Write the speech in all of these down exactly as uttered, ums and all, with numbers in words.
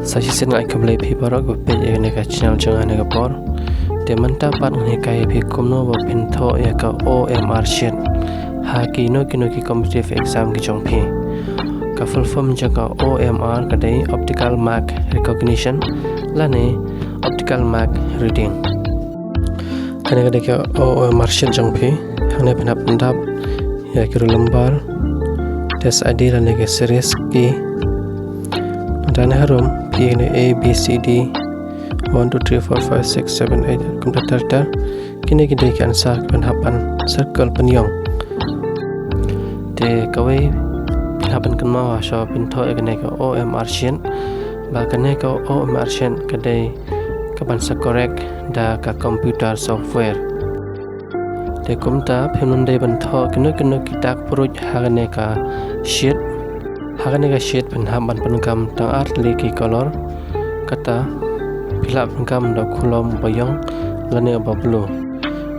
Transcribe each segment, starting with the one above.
Sa shisien nga ai khublei phi baroh kiba peit ïa kane ka channel jong nga ha kane ka por. Te mynta pat ngan hikai ïa phi kumno ba phin thoh ïa ka O M R sheet ha kino kino ki competitive exam ki jong phi. Ka full form jong ka O M R ka dei Optical Mark Recognition lane Optical Mark Reading. Kane ka dei ka O M R sheet jong phi. Hangne phin hap pyndap ïa ki roll number, test I D lane ka series key. Nangta hangne harum phi ïoh ïa kine A, B, C, D, one, two, three, four, five, six, seven, eight, kumta ter ter. Kine ki dei ki answer kiba phin hap ban circle pynïong. Te kawei phin hap ban kynmaw ha shwa ba phin thoh ïa kane ka O M R sheet ba kane ka O M R sheet ka dei kaban sa correct da ka computer software. Te kumta phim dei ban thoh kino kino ki tak pruit ha kane ka sheet. Ha kane ka sheet phin hap ban pynkam tang ar tylli ki color. Kata phi lah ban pynkam da u khulom ba ïong lane ba blue,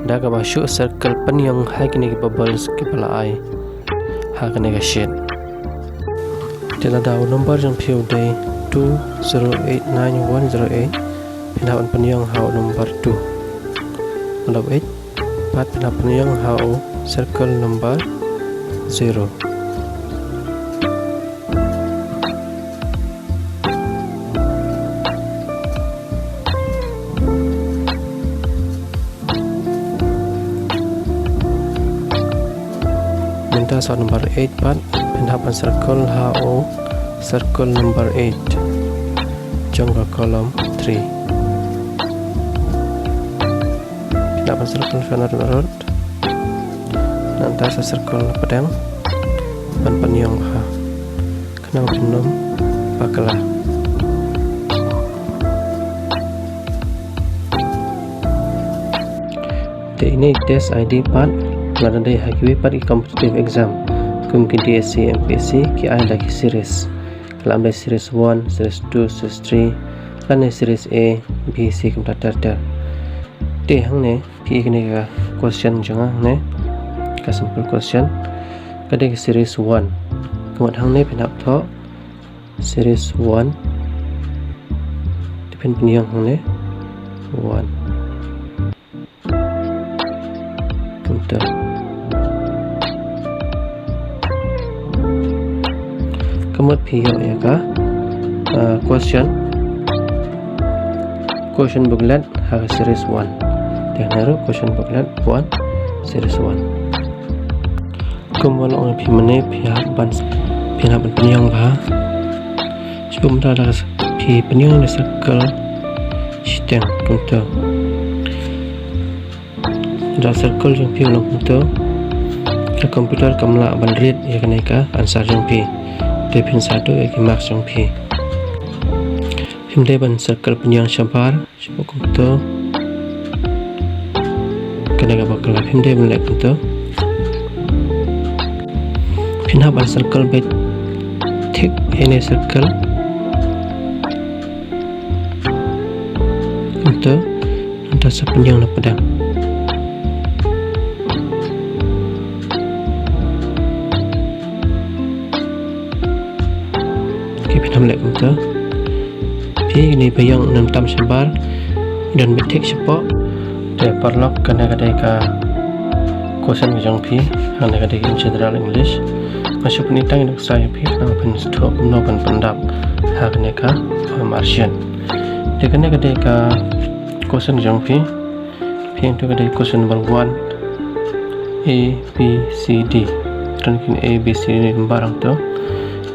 da kaba shu circle pynïong ha kine ki bubbles kiba la ai ha kane ka sheet. Te lada u number jong phi u dei two zero eight nine one zero eight, phin hap ban pynïong ha u number two. Lada u eight pat, phin hap pynïong ha u circle number zero. Mynta sa number eight pat, phin hap ban circle ha u circle number eight jong ka column three. Phin hap ban circle phin hap ban rut. Nangta sa circle na pdeng ban pynïong bha. Khnang phin ym bakla. Te ine i test I D pat, lada dei ha kiwei pat ki competitive exam kum ki D S C, M P S C, ki ai da ki series. Ka lah ban dei series one, series two, series three, lane series A, B, C kumta ter ter. Te hangne phi ïoh ïa kane ka question jong nga hangne, ka sample question. Ka dei ka series one. Ka mut hangne phin hap thoh series one. Te phin pynïong hangne one. Kumta. Ka mut phi ïoh ïa ka, ah, question, question booklet ha ka series one. Te hangne ruh question booklet one, series one. Kumba long phi mynne phi hap ban, phi hap ban pynïong bha. Shu mynta da phi pynïong da circle shiteng kumta. Da circle jong phi u long kumta, ka computer kam lah ban read ïa kane ka answer jong phi. Te phin sa duh ïa ki marks jong phi. Phim dei ban circle pynïong shabar, shabar kumta. Kane ka bakla phim dei ban leh kumta. Phin hap ban circle beit thik ïa kane circle. Kumta, nangta sa pynïong na pdeng. Ki phin hap leh kumta. Phi ine ba ïong nym tam shabar, don beit thik shapoh. Te paralok, kane ka dei ka question ka jong phi, kane ka dei ka general English. Nga shu pyni tang ïa ka sa ïa phi, khnang phin sngewthuh kumno ban pyndap ha kane ka O M R sheet. Te kane ka dei ka question jong phi. Phi ïoh to ka dei question number one, A, B, C, D. Don kin A, B, C, D number hangto.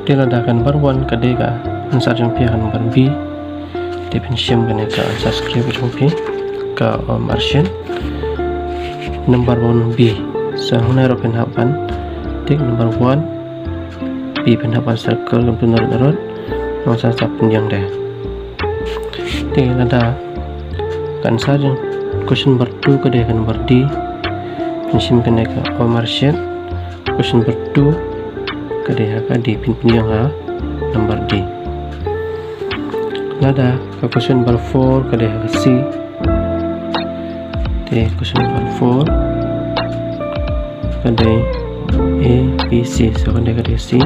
Te lada ka number one ka dei ka answer jong phi ha ka number B. Te phin shim kane ka answer script jong phi ka O M R sheet. Number one B. So hangne ruh phin hap ban tick number one. Phi phin hap ban circle kumta narud narud. Nangta sa pynïong de. Te lada ka answer jong question number two ka dei ka number D. Phin shim kane ka O M R sheet. Question number two ka dei ha ka D, phin pynïong ha number D. Lada ka question number four ka dei ha ka C. Te question number four ka dei A, B, C. So ka dei ka dei C.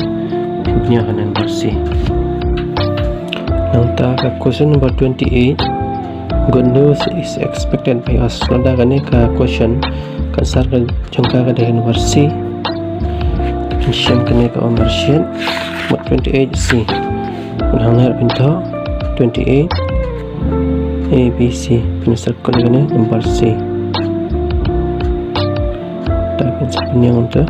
Phin pynïong ha number C. Nangta ka question number twenty-eight. Good news is expected by us. Nangta kane ka question, ka answer ka jong ka ka dei number C. Phin shem kane ka Omar Shed. Number twenty-eight C. Phin hang ner phin thoh twenty-eight A B C. Phin circle kane number C. Ta phin sa pynïang nangta.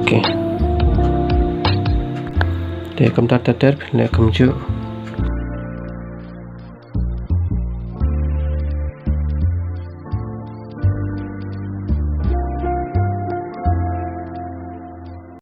Okay. Te kumta ter ter phin leh kumjuh.